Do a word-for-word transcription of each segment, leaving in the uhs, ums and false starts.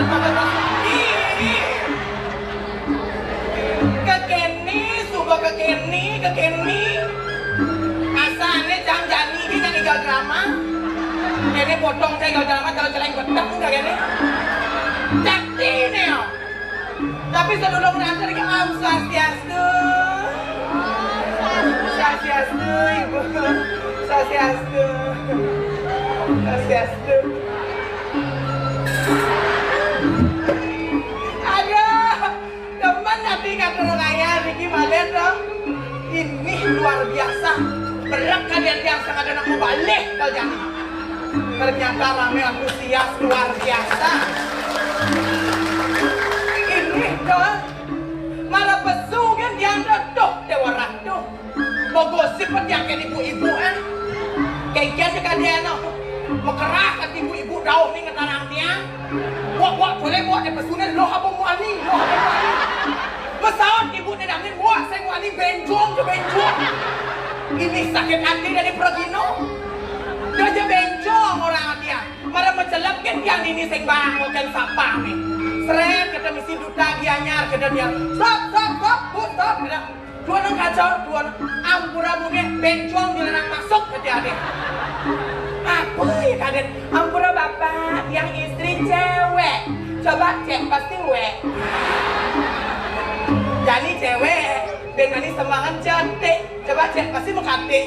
Ih, ih. Kekéné, suba kekéné, kekéné. Asané cang jani iki nyang énggal drama. Kéné potong saya énggal drama, kalau celeng beteng enggak kéné. Cakti né, yo. Tapi sedulur nganter ke Om Swastiastu. Swastiastu, Ibu. Swastiastu. Swastiastu. Aduh, temen ati kata raya niki malih to. Ini luar biasa. Berek kadén tiang sing ada nak mabalih ka jani. Ternyata ramé antusias luar biasa. Ini to, mara pesu kan tiang to, Déwa Ratu. Begosip tiang kén ibu-ibu, ah. Kéngkén kadén, oh. Mekerah kat ibu-ibu dauh ning ngetarang tiang. Wak, wak, boleh, wak, dé pesuné, loh apa muani, loh apa muani. Mesaut ibu dé dangin, wak, sing muani, bénjong, ké bénjong. Ini sakit hati dari pragina. Dadi bénjong orang tiang. Mara macelep kan tiang dini sing bang, kén sapa né. Srét, kata misi duta Gianyar, kata tiang. Stop, stop, stop, bu, stop, kata. Duwunung kacau, duwunung ampura bungé bénjong dilarang masuk, kata adé. Apa ya kadén? Ampura Bapak, yang istri cewek. Coba cek, pasti wek. Jani cewek, dengan ini sembangan cantik. Coba cek, pasti mekatik.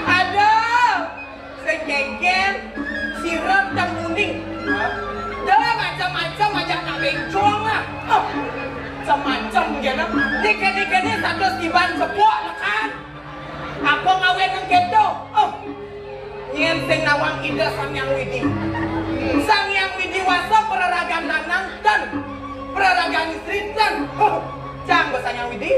Aduh. Sing kéngkén, sira tang muning. Dah macam-macam ajak nak bénjong ah. Oh, macam-macam gén. Dikit-dikit né satus tiban sepok lekan. Apa ngawé nang kéto? Oh. Nyén sing nawang Ida Sang Hyang Widi. Sang Hyang Widi Wasa praragan lanang ten. Praragan istri ten. Oh. Cang bahasa Nyang Widi.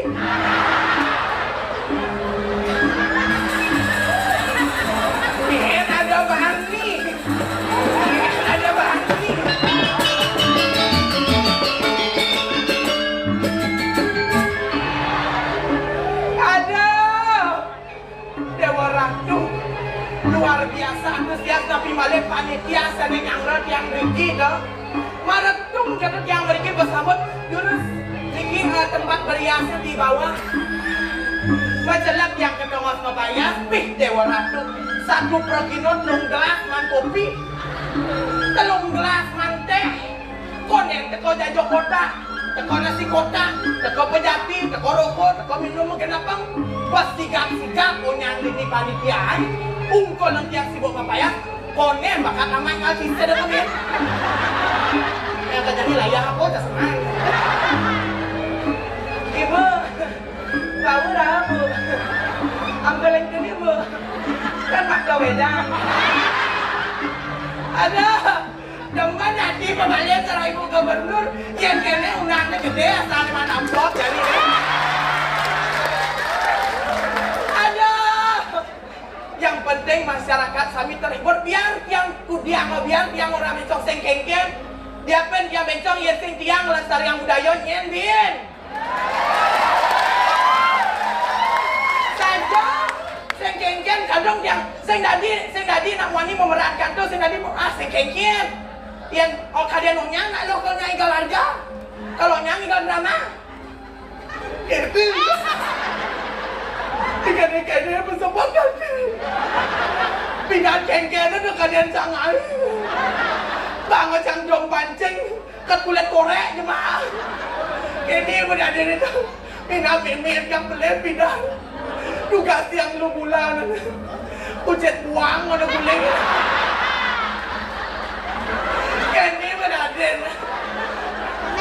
Biar ada bani. Biar ada bani. Aduh. Déwa Ratu, luar biasa antusias napi malih panitia sané nyanggra tiang mriki, to. Maretung kata tiang mriki besamut durus niki, eh, tempat beriasnya di bawah. Macelep tiang ketongos mapayas, pih Déwa Ratu. Satu pragina telung gelas man kopi, telung gelas man téh. Konén teka jaja kotak, teka nasi kotak, teka pejati, teka rokok, teka minum makin apem. Pas sigap-sigap konén dini panitia ai. Ungkul nang tiang sibuk mapayas, konén bakat amat kal sisa dengan dia. Yang terjadi layah apa, dah senang. Ibu, tahu dah, Bu. Ambil yang ini, Bu. Kan mak wedang. Ada. Demen ati pemalihan sareng Ibu Gubernur, yén kéné undangné gedé asal mana amplop jani. Aduh. Yang penting masyarakat sami terhibur, biar tiang kudiang, biar tiang ora béncong sing kéngkén. Diapin tiang béncong yén sing tiang nglestariang budaya nyén, Bin. Saja sing kéngkén kadung tiang sing dadi, sing dadi nak muani memerankan to, sing dadi ah sing kéngkén. Yén oh kadén onyang nak lo kalau nyang igal harga. Kalau nyang igal drama. Itu. Tiga-tiga ini bersama kaki. Pindah kéngkén itu kadén sangai. Bangun sang dong pancing. Kat kulit korék jemaah. Ini udah ada itu. Minat mimit yang beli pindah. Tugas yang lu bulan. Ujet buang mana guling. Ini udah ada.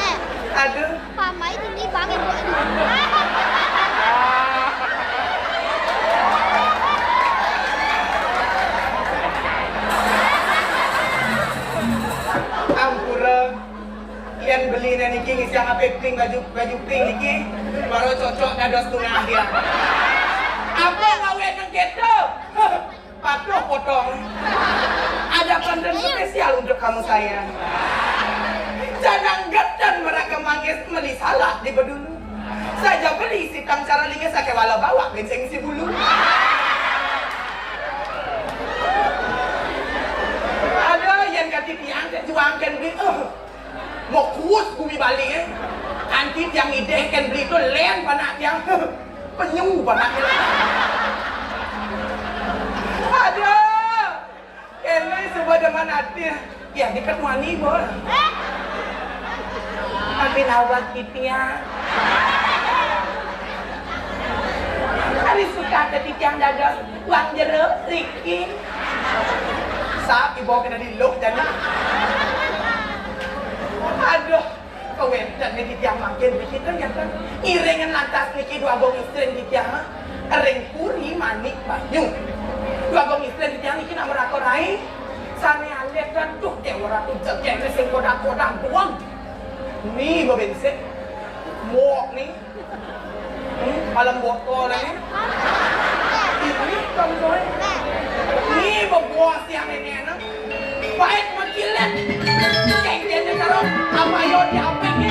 Nek, aduh. Pamai ini bangin. Ampura. Yén beliné niki ngisiang apa pink baju, baju pink niki, baru cocok dados tungah dia. Apa ngawé nang kéto? Patuh potong. Ada konten spesial untuk kamu sayang. Jangan getan mereka manggis meli salak di bedulu. Saja beli sitang cara lingis saké wala bawa béncéng si bulu. Ada yang kati tiang Kén beli, eh, mau kuus gumi Bali, eh. Anti tiang idéh kén beli to lén panak tiang, penyu panak. Aduh, kéné suba demen ati. Ya, deket wani, Bol. Tapi nawag titiang. Ari suka titiang dados wang jero, Riki. Sap ibu kena diluk jani. Aduh, kawéntenan titiang mangkin Riki, ternyata iringan lantas niki Dwagung Istrin titiang, ha? Ring Puri Manik Banyu. Dwagung Istrin titiang niki nak maraga rai. Sané alit, aduh, Déwa Ratu jegéngé sing kodak-kodak doang. Ni bebensik. Mok ni. Hmm, palem botol né. Ini kan kowe. Ni bebos yang ini, nah. Baik makilet. Cek dia karo apa yo di apa ni?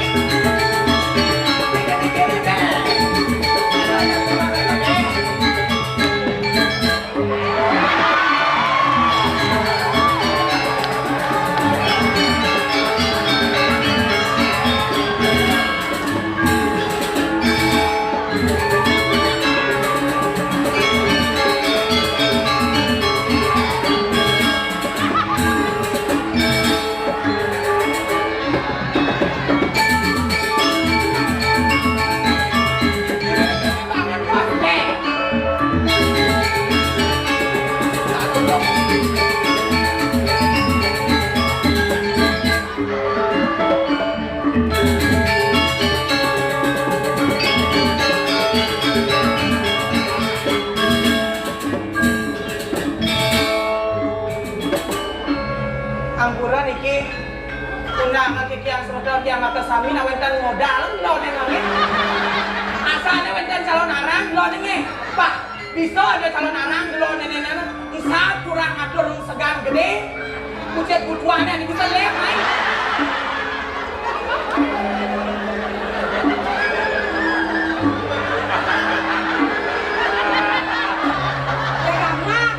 Pikir-pikir deh. Ampura niki, undang titiang semeton tiang maka sami nak wénten modal lo ning nggih. Asal wénten calon arang lo ning nggih. Pak, bisa ada calon arang lo ning nggih. Bisa kurang atur segan gedé. Kucit kutuan yang bisa lem ai. Amat,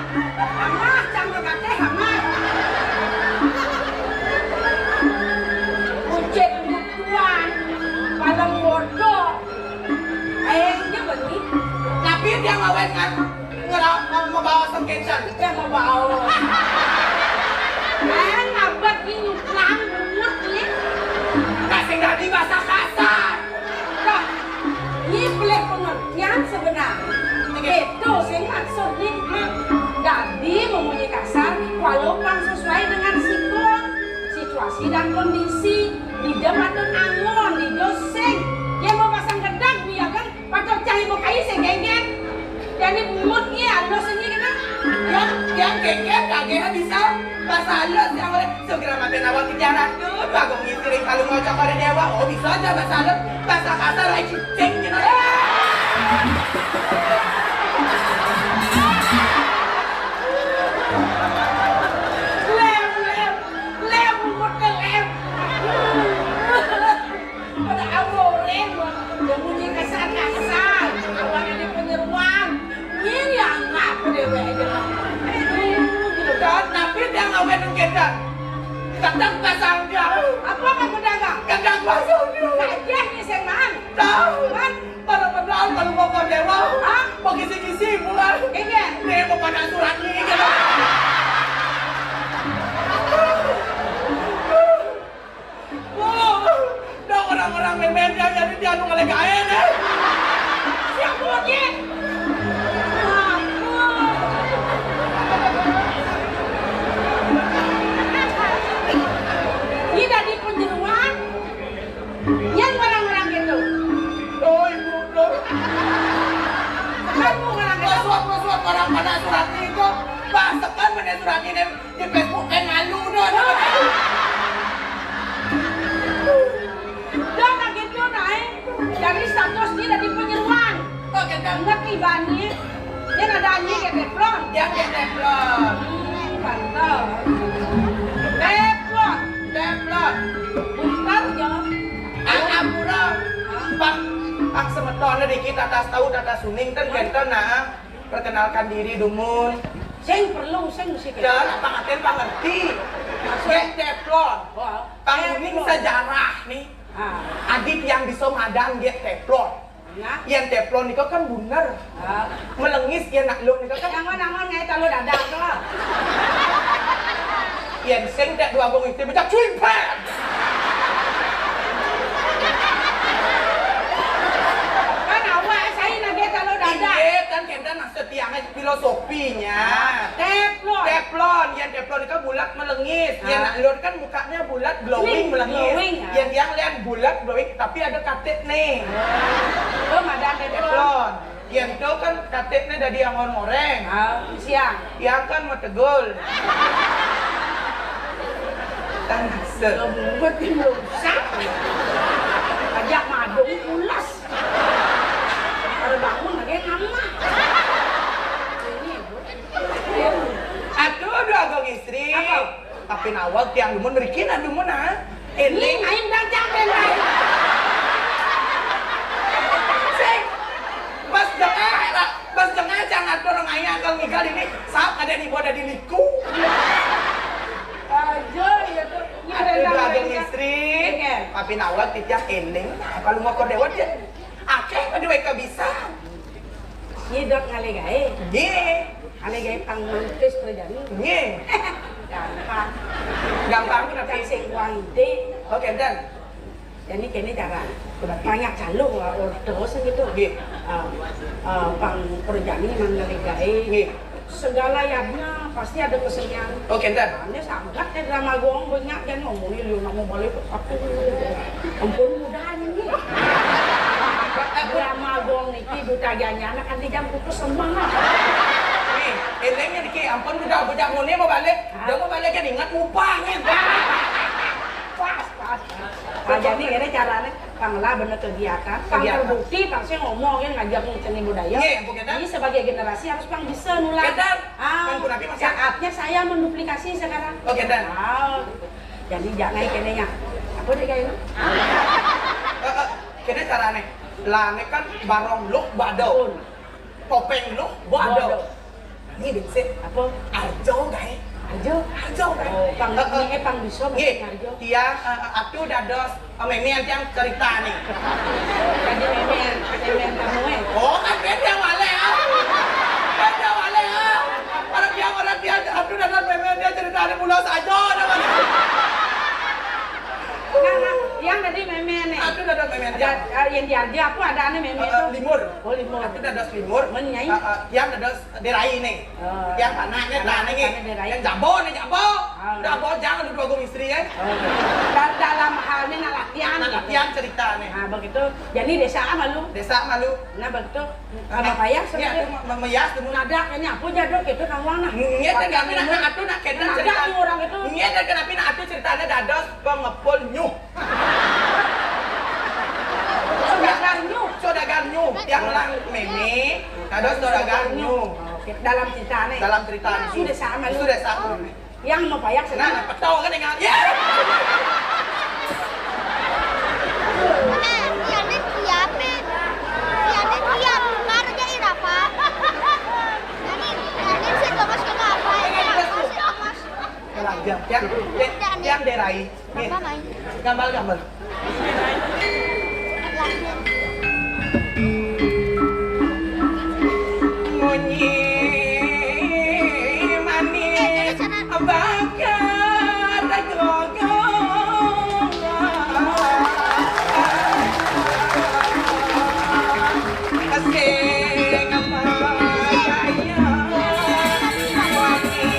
amat, cang kekateh amat. Kucit kutuan, paling bodoh. Akhirnya beni. Tapi dia ngawet kan ngerau membawa sengkecan. Dia membawa. Eh, ngabet ni nyuklang bungut ni. Kasih tadi bahasa kasar. Dah, ni pelih pengertian sebenar. Oke. Itu sing maksud ni. Dadi memunyi kasar, walau pang sesuai dengan sikon, situasi dan kondisi. Dija patut angon, dija sing. Yén mau pasang gedeg, biarkan patut cari mukai sing genggen. Jani bungut ni, alus ni kena. Yang, yang genggen, kagak bisa. Bahasa alus yang oleh segera mati nawang tiga ratus. Bagus ngisirin kalau ngocok oleh dewa. Oh, bisa aja bahasa alus. Bahasa kasar, ai cicing, gitu. Lem, lem, lem, bungut lem. Pada aborén, dia munyi kasar-kasar. Awalnya di penyeruan. Ini yang ngapa dia baik aja. Aduh, gitu. Dan tapi dia ngawin kita. Kadang pasang dia. Apa kan pedagang? Kadang pasang dia. Kajian ni seman. Tahu. Kan para pedal kalau mau kau dewa. Hah? Mau kisi-kisi mulai. Iya. Nih, mau pada surat ni, gitu. Wah, dah orang-orang memen dia jadi dia anu ngalih gaé deh. Siap, Bos, ya? Ini dari penjeruan, yang orang-orang gitu. Oh, ibu, dong. Kan mau orang gitu. Suat, suat, orang pada surat ni kok. Bahasakan mana surat ini? Di Facebook kan malu dah. Dah tak gitu naik. Jadi status dia dari penyeruan. Kok kita ngerti bani? Dia ada anjing ya teflon. Dia kayak teflon. Hmm, mantap. Teflon. Teflon. Bentar ya. Anak pura. Pak, pak semeton dikit atas tahu atas suning kan ganteng nah. Perkenalkan diri dumun. Sing perlu sing sih. Ya, apa ngaten pangerti. Gek teflon. Wah, pang uning teflon. Sejarah nih. Ah. Adi tiang bisa madan gek teflon. Nah. Yén teflon nika kan bunder. Ah. Melengis yén nak luh nika kan. Yang mana ngaé talu dadak to? Yén sing tek dua gong itu macam cuimpet. Kan awak saya nak talu dadak. Iya, kan kita nak setiangnya filosofinya. Ah, teflon. Teflon, yén teflon nika bulat melengis. Yén nak luh kan mukanya bulat glowing melengis. Glowing, ah. Yén tiang lihat bulat glowing tapi ada katik nih. Oh, madan teflon. Teflon. Yén to kan katikné dadi angon ngoréng. Ah, siang. Tiang kan mategul. Kan sel. Ngebungut di melusak. Ajak madung pulas. Kalau bangun lagi ngamak. Ini, Bu. Aduh, aduh, Agung Istri. Apa? Tapi nawag tiang dumun mriki nah dumun ah. Éling. Aing dang cang ben lain. Sing. Pas jengah, pas jengah cang atur ngaya kal ngigal ini, sap ada di boda di liku. Aja ya tuh. Ini aduh, ada aduh, istri. Iya. Tapi nawag titiang éling. Kalau mau kor dewa dia. Akeh pada weka bisa. Nyidot ngalih gaé. Nggih. Ngalih gaé pang mantis kerjaan. Nggih. Gampang. Gampang tapi cang sing uang ide. Oke, dan. Jadi kene cara. Banyak calon lah, order gitu. Nggih. Eh, eh, pang kerjaan ini mang ngalih gaé. Nggih. Segala yadnya pasti ada kesenian. Oke, ntar. Ini sangat ya drama gong banyak dan ngomongin lu mau balik aku. Ampun mudah ini. Drama gong niki duta ganya anak anti jam putus semua. Nih, éléngnya dikit, ampun mudah bujang ngone mau balik. Ah. Dia mau balik kan ingat upahnya. Pas, pas. Nah, jadi ini caranya pang lah bener kegiatan, pang kegiatan. Terbukti pasti ngomongin ngajak seni budaya. Iya, Bu Keta. Ini sebagai generasi harus pang bisa nular. Keta. Ah, pang kunapi maksudnya? Saatnya saya menduplikasi sekarang. Oh, Keta. Ah, jadi jangan naik ini ya. Apa deh kayak ini? Eh, eh, kene carane. Lah, ini kan barong luk bado. Topeng luk bado. Bado. Ini dicek apa? Arjo gaé. Arjo? Arjo gaé. Oh, pang eh, eh, ini eh pang bisa nggih. Arjo. Tiang eh, eh, atu dados eh, mémé tiang cerita nih. Tadi mémé, mémé kamu eh. Oh, kan beda wale ah. Beda wale ah. Orang tiang orang tiang atu dados mémé tiang cerita nih mula saja namanya. Nah, nah, yang tadi mémé nih. Atu dados mémé tiang. Ada, eh, yang di Arjo apa ada nih mémé eh, eh, itu? Limur. Oh, limur. Atu dados limur. Men nyai. Eh, eh, tiang dados Dérai nih. Oh. Yang tanahnya tanah nih. Tanah Dérai. Yang jabo nih jabo. Ah, jabo jangan dua gong istri ya. Oh. Dan dalam hal ini nak latihan. Nak latihan cerita nih. Nah, begitu. Jadi desa malu. Desa malu. Nah, begitu. Sama payah ya, sebenarnya. Itu me- meyas dulu. Nadak ini apa jaduk itu kawan nah. Nggih, dan kami nak atu nak kena cerita. Nadak orang itu. Nggih, dan kenapa nak atu ceritanya dados pengepul nyuh. Saudagar nyuh. Saudagar nyuh. Yang lang mémé, dados saudagar nyuh. Oke, dalam cerita nih. Dalam cerita nih. Sudah sama lu. Sudah sama. Yang mau payah senang. Nah, petong kan dengan. Ya. Eh, tiane tiap, eh. Tiane tiap, baru jadi apa? Tiane, tiane sih Thomas kagak apa? Tiane Thomas. Yang, yang, yang, yang Dérai. Nggih. Apa, Mai? Gambar, gambar. Munyi manis bakar gogong. Sing apa daya manis.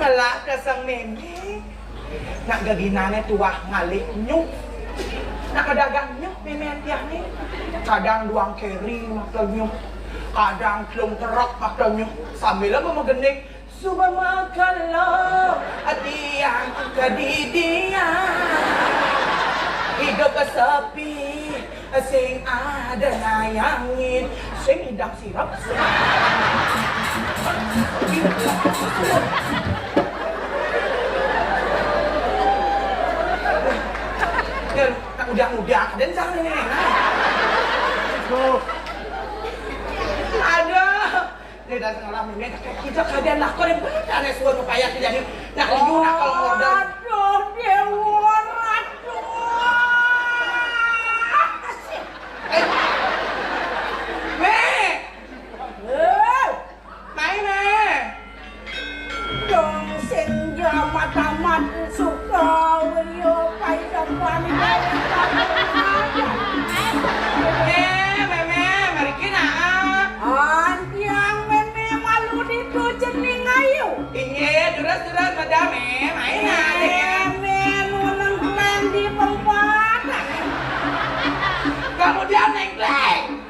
Lah keseng mémé. Nak geginané tuah ngalih nyuh. Nak kedagang nyuh mémé tiang né. Kadang duang keri maké nyuh. Kadang telung truk maké nyuh. Sambil apa megening. Suba makan lo, tiang kedidian. Hidup sepi, sing ada nayangin. Sing idang sirep. Ya, udah-udah, dan jangan ini. Tuh. Aduh. Dia datang lah, Mémé, kita kadian lah, kok dia banyak aneh suara pepayah tidak nih. Nah, liu nak kalau order. Aduh, Dewa, aduh. Eh. Mé. Eh. Mai, Mé. Dong sing jamat amat suka wirya paidapan. Eh, Mémé, mriki nah. Antiang Mémé malu ditu cening ayu. Inggih, terus, terus, Madam, eh, main aja. Mémé nulung kleng di pempat. Kemudian nengkleng.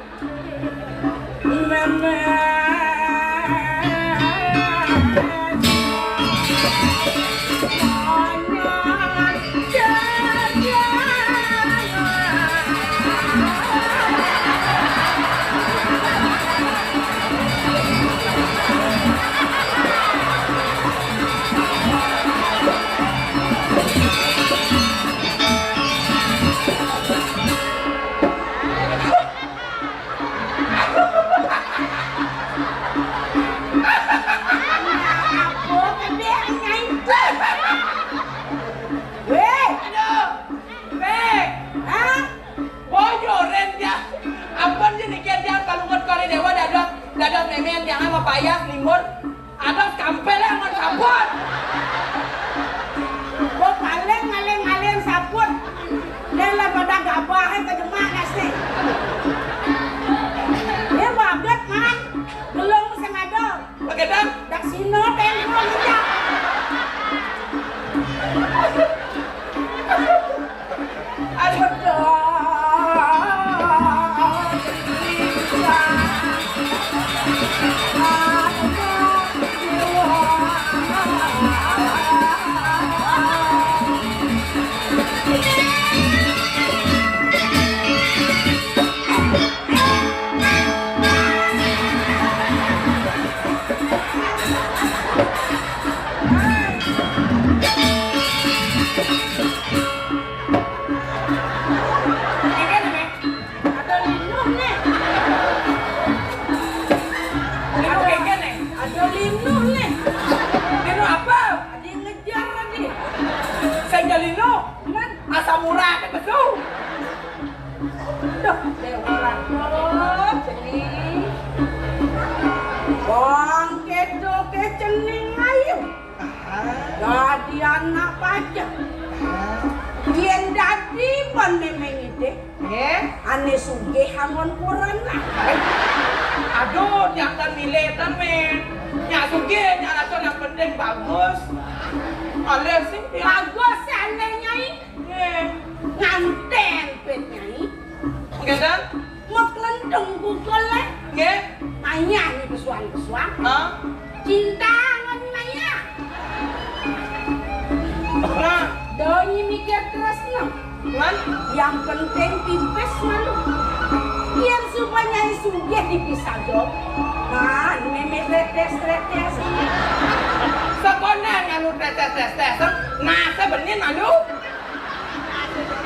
Wéh! Aduh! Wéh! Hah? Bojoren dia. Ampun, dia niki dia palungut kali Dewa, dados, dados Mémé tiang mapayas limbur. Ados kampel ya, amun sabun. Gua paling ngaling-ngaling sabun. Dia lah pada gabah ke demak nasi. Dia baget, man. Gelung sing ada. Pakai dong. Dak sino tengkol kita. Aduh. Ada linuh nih. Linuh apa? Ada linuh nih. Linuh apa? Ada yang ngejar lagi. Saya linuh. Cuman asam urat betul. Duh, Dewa Ratu, cening. Wong kéto ké cening ayu. Dadi anak pajak. Yén dadi pon Mémé ngidih, eh? Ané sugih anggon kurenan. Aduh, jangan milih tan, Mé. Nyak sugih, nyak rasa yang penting bagus. Alih sih, ya. Bagus, ané, Nyai. Eh. Nganten pét, Nyai. Nggih, Tan. Mok lentung kukulé. Nggih. Maya ni besuan-besuan. Hah? Cinta ngon maya. Nah. Donyi mikir terus no. Cuman? Yang penting pipis malu. Biar supaya Nyai sugih dipisah dong. Man, Mémé tretes-tretes. Sekolah nganu tretes-tretes. Nah, sebenernya malu.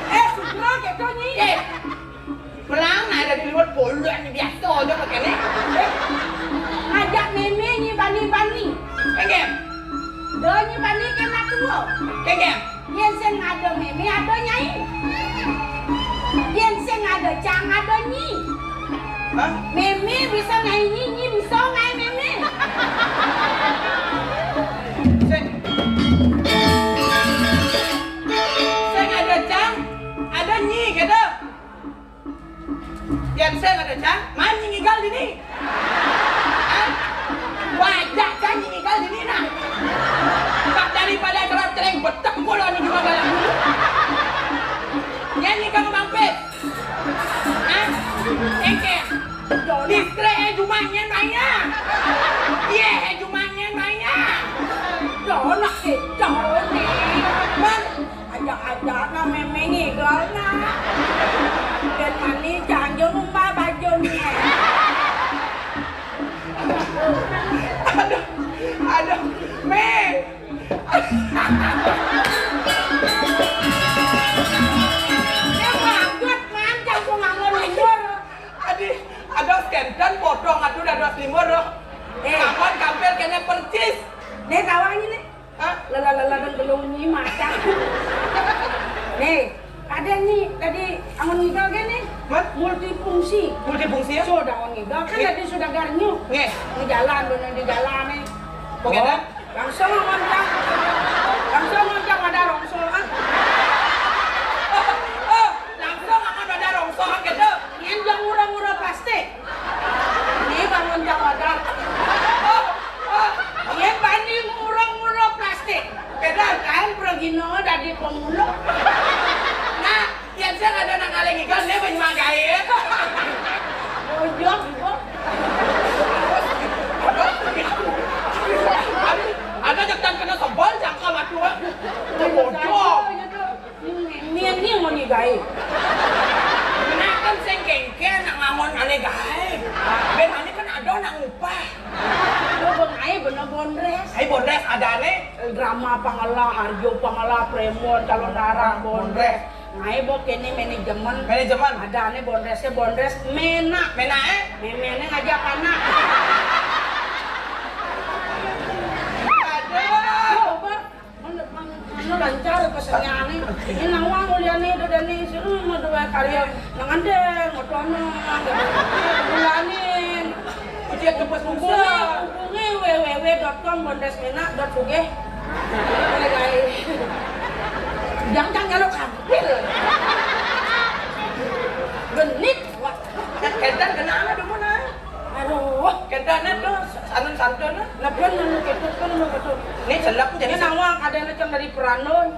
Eh, sugra kéto, Nyi. Eh, pulang nah dadi luwet bolak ni biasa aja pakai ni. Eh, ajak Mémé nyi bani-bani. Kéngkén. Do nyi bani kena tua. Kéngkén. Yén sing ada Mémé ada Nyai. Yén sing ada Cang ada Nyi. Hah? Mémé bisa ngai Nyi, Nyi bisa ngai Mémé. Sing, sing ada Cang, ada Nyi, gitu. Yén sing ada Cang, man Nyi ngigal dini. Hah? Wajah Cang Nyi ngigal dini, nah. Betek kula ni juga galak dulu. Nyanyi kang mampir. Hah? Engke. Distre eh jumah nyen maya. Iya eh jumah nyen maya. Donak eh, donak. Man, ajak-ajak na memeng igol na. Dan mani janjo ngumba bajun nyen. Aduh, aduh, Meng. Adi, ados kenten potong atuh dados limur loh. Eh. Kapan kampil kene percis. Nih tawanya nih. Hah? Lela-lela dan belum ini maca. Nih, ada nih tadi angon ngidol gini. Multifungsi. Multifungsi ya? Sudah angon ngidol kan tadi sudah garnyu. Nggih. Di jalan, bener di jalan nih. Oke, dah. Langsung ngoncang. Langsung ngoncang ada rongsol, ah. Oh, oh, langsung akan ada rongsol, ah, gitu. Ini yang murah-murah plastik. Ini bangun jam ada. Oh, oh. Ini bani murah-murah plastik. Beda. Kan pergino dari pemulung. Nah, yang saya ada nak ngaling ikan, dia banyak gawe. Bojok, Ibu. Ada, ada jak tan kena sebal, cakap aku. Bojok. Ini, ini mau digawe. Nah, kan sing kengken nak ngangon ane gawe. Ben ane kan ada nak ngupah. Lo bang ae bener bondres. Ae bondres ada ane. Drama pangala, Arjo pangala, Premon, calon darah, bondres. Ngae bok kene manajemen. Manajemen. Ada ane bondresnya bondres mena. Mena, eh? Memene ngajak anak. Aduh. Coba, mana, mana, mana lancar pesennya ane. Ini nawang muliane udah dani sih, hmm, mau dua karya. Nang ande, mau dono. Bulanin. Ujian kempes hubungi, hubungi www.com bondresmena.ug. Jangan nyaluk hampir. Genit. Wah, kendan kenapa dulu nah? Aduh, kendan tuh santun-santun. Nah, kan nu ketut kan nu ketut. Ini selap jadi nawang ada yang dari Perandon.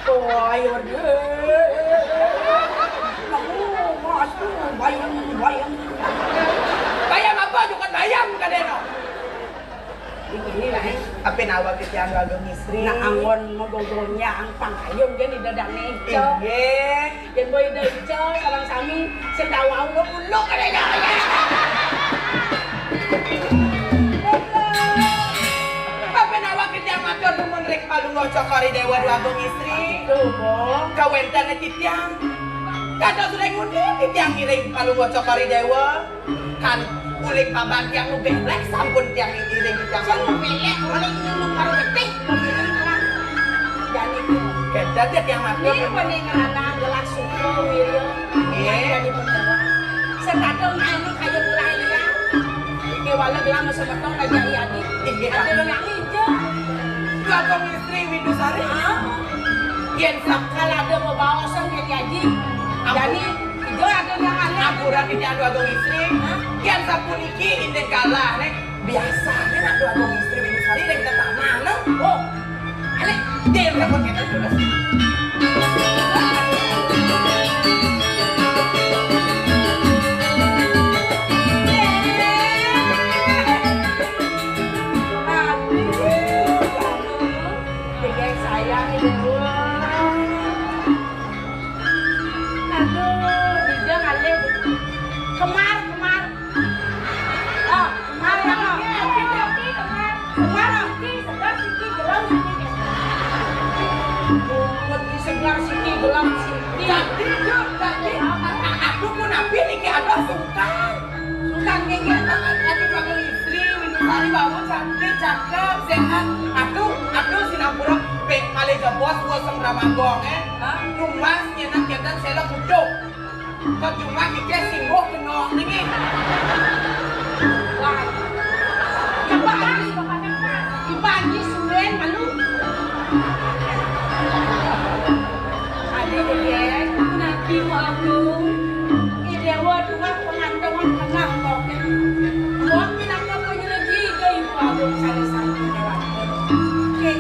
Oh, ayo deh. Kamu mas tuh bayang bayang. Bayang apa? Bukan bayang, kadeno. Ini lah, eh. Apa nawa titiang Agung Istri? Nah, anggon megogonya angpang ayun kan di dadane ijo. Inggih. Yen boy ijo sareng sami sing tau wau lo kulo kadene. Apa nawa titiang matur nuwun ring Palungguh Cokor I Dewa Agung Istri. Tuh, Bong. Kawentene titiang. Kados ring ngendi titiang ngiring Palungguh Cokor I Dewa. Kan uling paban tiang nu belek sampun tiang iring tiang. Sing belek uling nu karo getih. Jani ku. Kedah ya tiang matur. Ini pada ngerana gelas suku wirya. Iya. Yang jadi pengeran. Sekadang anak kayu mulai liang. Kewala gelang semetong aja iya di. Iya. Ada gelang hijau. Agung Istri Windusari. Ah. Yen sakal ada bebaosan yen Haji. Ampun. Jani, ijo ada yang aneh. Ampura titiang Agung Istri. Hah? Yen sapuniki indik kalah, Nek. Biasane nak Agung Istri Windusari nek kita tanah, no. Oh. Alek, dia yang repot kita terus. Aduh, kamu. Dede sayang, Ibu. Aduh, Dede ngalih. Kemar, kemar. Oh, kemar, kemar. Kemar, oh. Bungut di segar siki, gelam siki. Jadi, jadi, aku pun nabi niki ada sungkan. Sungkan nggih, nggih. Aduh, kalau istri, Windusari, bawa cantik, cakep, sehat. Aduh, aduh, sinampura, pek malih jebos, gua sem ramagong, eh. Hah? Numbas, nyenak, nyetan, selok, ucuk. Kok cuma kita singguh, kenong, niki. Wah. Coba, Haji. Coba, Haji, suwen, malu. Ade, Ade, nabi wa agung. Idewa tuwa pengantongan tengah kopi. Wa pinaka penyelegi ke ibu agung salah satu dewa. Oke.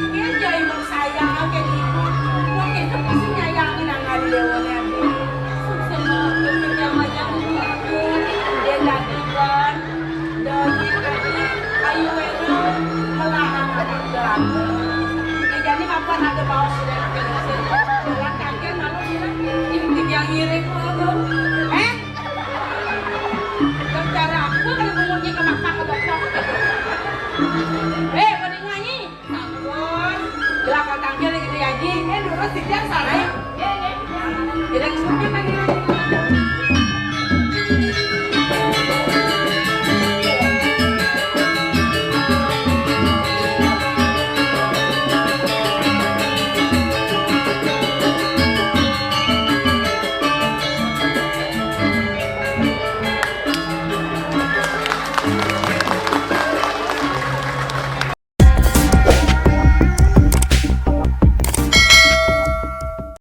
Terus tidak salah. Tidak cuma kan ini